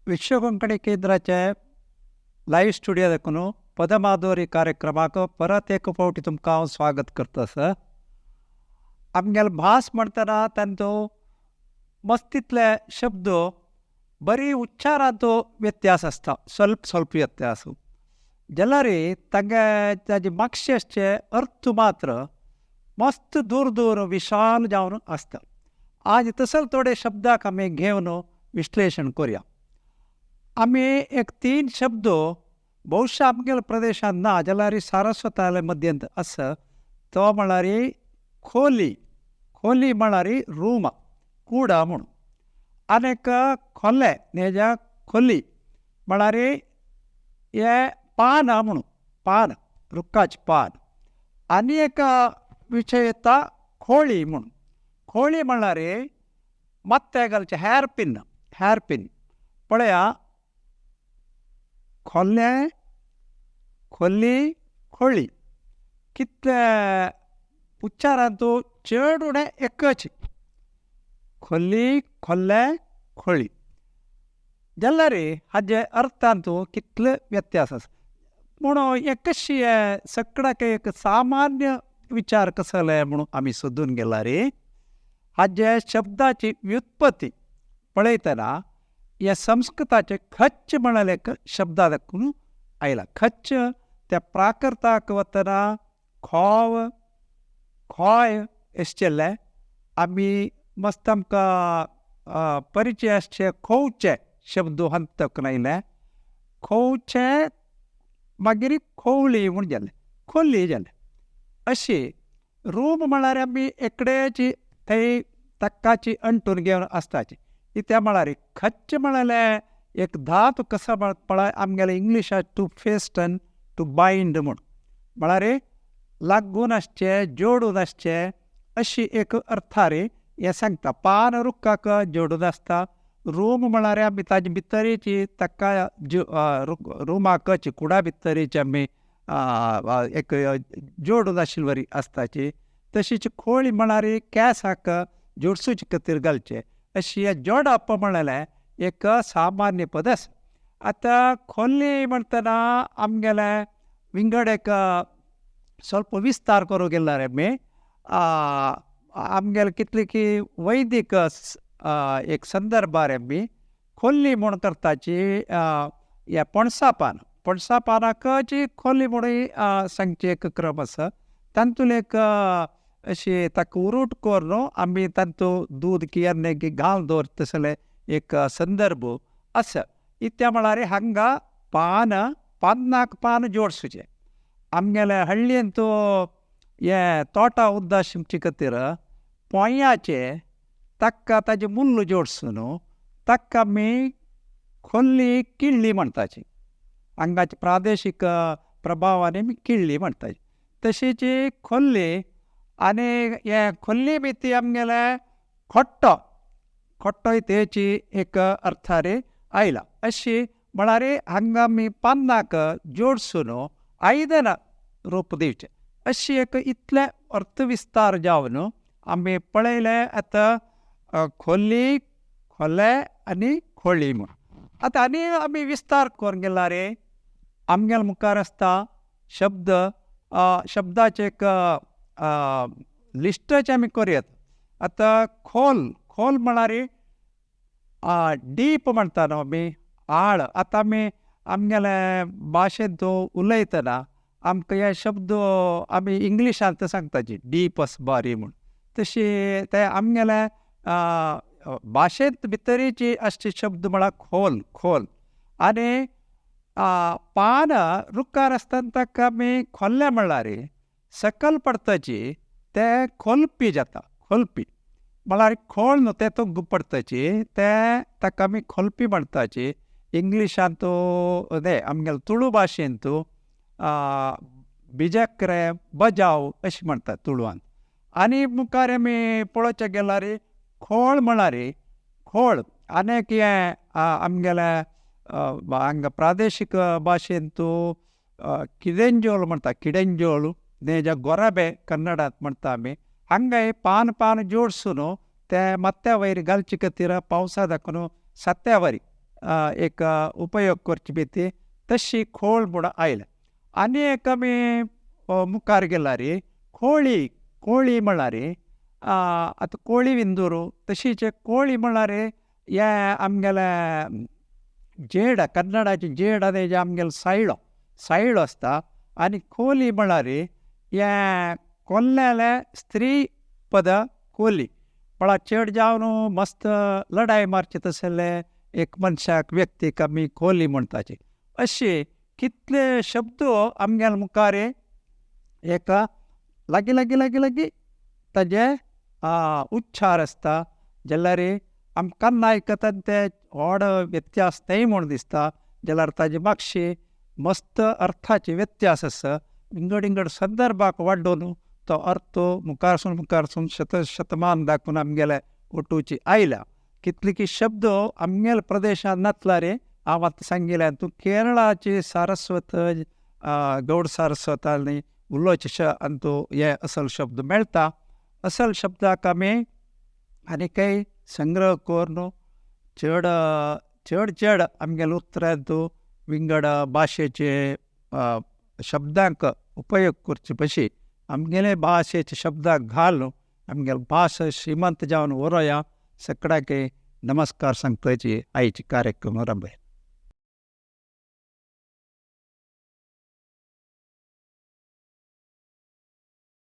विश्व कोंकणी केंद्राचे live studio देखून पदमाधुरी कार्यक्रमाक परत एक फावटी तुमकां हांव स्वागत करता सर. आमगेलो भास म्हणटना तांचो मस्तींतले शब्द बरी उच्चारांचो व्यत्यास आसता, स्वल्प स्वल्प व्यत्यास जाल्यार तांगे ताजे मागशे आसचे अर्थ मात्र मस्त दूर दूर विशाल जावन आसता. आज तसले थोडे शब्दाक आमी घेवन विश्लेशण करुया. आमी एक तीन शब्द बहुशा आमगेल्या प्रदेशांत ना जाल्यार सारस्वताले मध्यंत आसा. तो म्हळ्यार खोली. खोली म्हळ्यार रूम, कुडा म्हूण. आनी एक खोले, नेजा खोली म्हळ्यार हें पान म्हणून, पान, रुखाचें पान. आनी एक विशय येता खोळी म्हूण. खोळी म्हळ्यार माथ्याक घालचें हॅर पिन. हॅर पिन पळया, खोले, खोली, खोळी कितले उच्चारांतू चड उणें एकच, खोली, खोले, खोळी. जाल्यार हाजे अर्थांतू कितले व्यत्यास आसा म्हणून हें कशी सगळ्याक एक सामान्य विचार कसले म्हणून आमी सोदून गेल्यार हाजे शब्दाची व्युत्पत्ती पळयतना हे संस्कृताचे खच्च म्हळ्यार एक शब्दा दाखून आयला. खच्च त्या प्राकृताक वतना खोव, खोय आसचेले आमी मस्त आमकां परिचय आसचे खोवचे शब्द हंतक आयले. खोवचे मागीर खोवली म्हूण जालें, खोली जालें. अशी रूम म्हळ्यार आमी एकडेची थंय तक्काची अंटून घेवन आसताची. कित्या म्हळ्यार खच्च म्हळ्यार एक धातू कसो पळय आमगेले इंग्लिशाक टू फेस्टन, टू बायंड म्हूण, म्हळ्यार लागून आसचें, जोडून आसचें अशी एक अर्थार हें सांगता. पान रुखाक जोडून आसता. रूम म्हळ्यार आमी ताजे भितरीची ताका रुमाक कुडा भितरीची आमी एक जोडून आशिल्ले वरी आसताची. तशीच खोळी म्हळ्यार केंसाक जोडसूचे खातीर घालचें. अशी हें जोडप म्हळ्यार एक सामान्य पद आसा. आतां खोली म्हणटना आमगेले विंगड एक स्वल्प विस्तार करूंक गेल्यार आमी आमगेले कितले की वैदीक एक संदर्भार आमी खोली म्हूण करताची ह्या पणसा पान, पणसा पानाकची खोली म्हणून सांगची एक क्रम आसा. तातूंत एक अशी ताका उरूट करून आमी तातूंत दूद कितें की घालून दवरता तसले एक संदर्भ आसा. इत्या म्हळ्यार हांगा पान, पानाक पान जोडसूचें. आमगेले हळ्ळींत हें तोटा उद्दा शिंपचे खातीर पोंयाचें ताका ताजें मुल्ल जोडसून ताका आमी खोल्ली किळ्ळी म्हणटाची. हांगाचे प्रादेशीक प्रभावान आमी किळ्ळी म्हणटाची. तशीच खोल्ली आनी हे खोल्ली बी ती आमगेले खोट्टो, खोट्टो तेची एक अर्थार आयला. अशी म्हळ्यार हांगा आमी पानाक जोडसून आयदनां रूप दिवचें. अशी एक इतले अर्थविस्तार जावन आमी पळयलें आतां खोली, खोले आनी खोळी म्हूण. आतां आनी आमी विस्तार करूंक गेल्यार आमगेले मुखार आसता शब्द, शब्दाचें एक लिस्टाचें आमी करुयात. आतां खोल, खोल म्हळ्यार डीप म्हणटा न्हू आमी, आळ. आतां आमी आमगेले भाशेंत उलयतना आमकां हे शब्द आमी इंग्लिशांत सांगताची डीप आसा बारी म्हूण. तशी ते आमगेले भाशेंत भितरीची आसचे शब्द म्हळ्यार खोल, खोल. आनी पान रुखार आसतना ताका आमी खोल्ले म्हळ्यार सकल पडतची ते खोलपी जाता. खोलपी म्हळ्यार खोल न्हू तें तो पडतची ते ताका आमी खोलपी म्हणटाची. इंग्लिशांत ते आमगेले तुळू भाशेंत बिजक्रे बजाव अशें म्हणटात तुळवान. आनी मुखार आमी पळोवचें गेल्यार खोळ म्हळ्यार खोळ आनी हें आमगेले हांगा प्रादेशीक भाशेंत किडेंजोळ म्हणटा. किडेंजोळ नेजा गोराबे कन्नडांत म्हणटा आमी. हांगाय पान पान जोडसून ते माथ्या वयर घालचे खातीर पावसा दाखोवन सत्या वरी एक उपयोग करची बी ती तशी खोळ म्हूण आयल्या. आनी एक आमी मुखार गेल्यार कोळी, कोळी म्हळ्यार आतां कोळी विंदूर तशीच कोळी म्हळ्यार हे आमगेले जेड, कन्नडाचे जेड आनी आमगेलो सायळो, सायळो आसता. आनी कोली म्हळ्यार हे कोल्ल्याले स्त्री पद कोली म्हळ्यार चड जावन मस्त लडाय मारची तसले एक मनशाक व्यक्तीक आमी कोली म्हणटाची. अशे कितले शब्द आमगेले मुखार एका लागीं लागीं लागीं लागीं ताजे उच्चार आसता, जाल्यार आमकां आयकतना ते व्हड व्यत्यास न्हय म्हूण दिसता, जाल्यार ताजे मातशी मस्त अर्थाचे व्यत्यास आसा. विंगड विंगड संदर्भाक वाडोवन तो अर्थ मुखारसून मुखारसून शत शतमान दाखोवन आमगेले ओटूची आयल्या. कितले की शब्द आमगेले प्रदेशांत नातल्यार हांव आतां सांगिल्लें तूं केरळाची सारस्वत गौड सारस्वत आनी उलोवचे अंतू हे असल शब्द मेळटा. असल शब्दाक आमी आनीकय संग्रह करून चड चड चड आमगेले उतरांत विंगड भाशेचे शब्दांक उपयोग करचे पशी आमगेले भाशेचे शब्दाक घालून आमगेले भास श्रीमंत जावन व्हरोया. सगळ्याक नमस्कार सांगताची आयचे कार्यक्रम रंभय.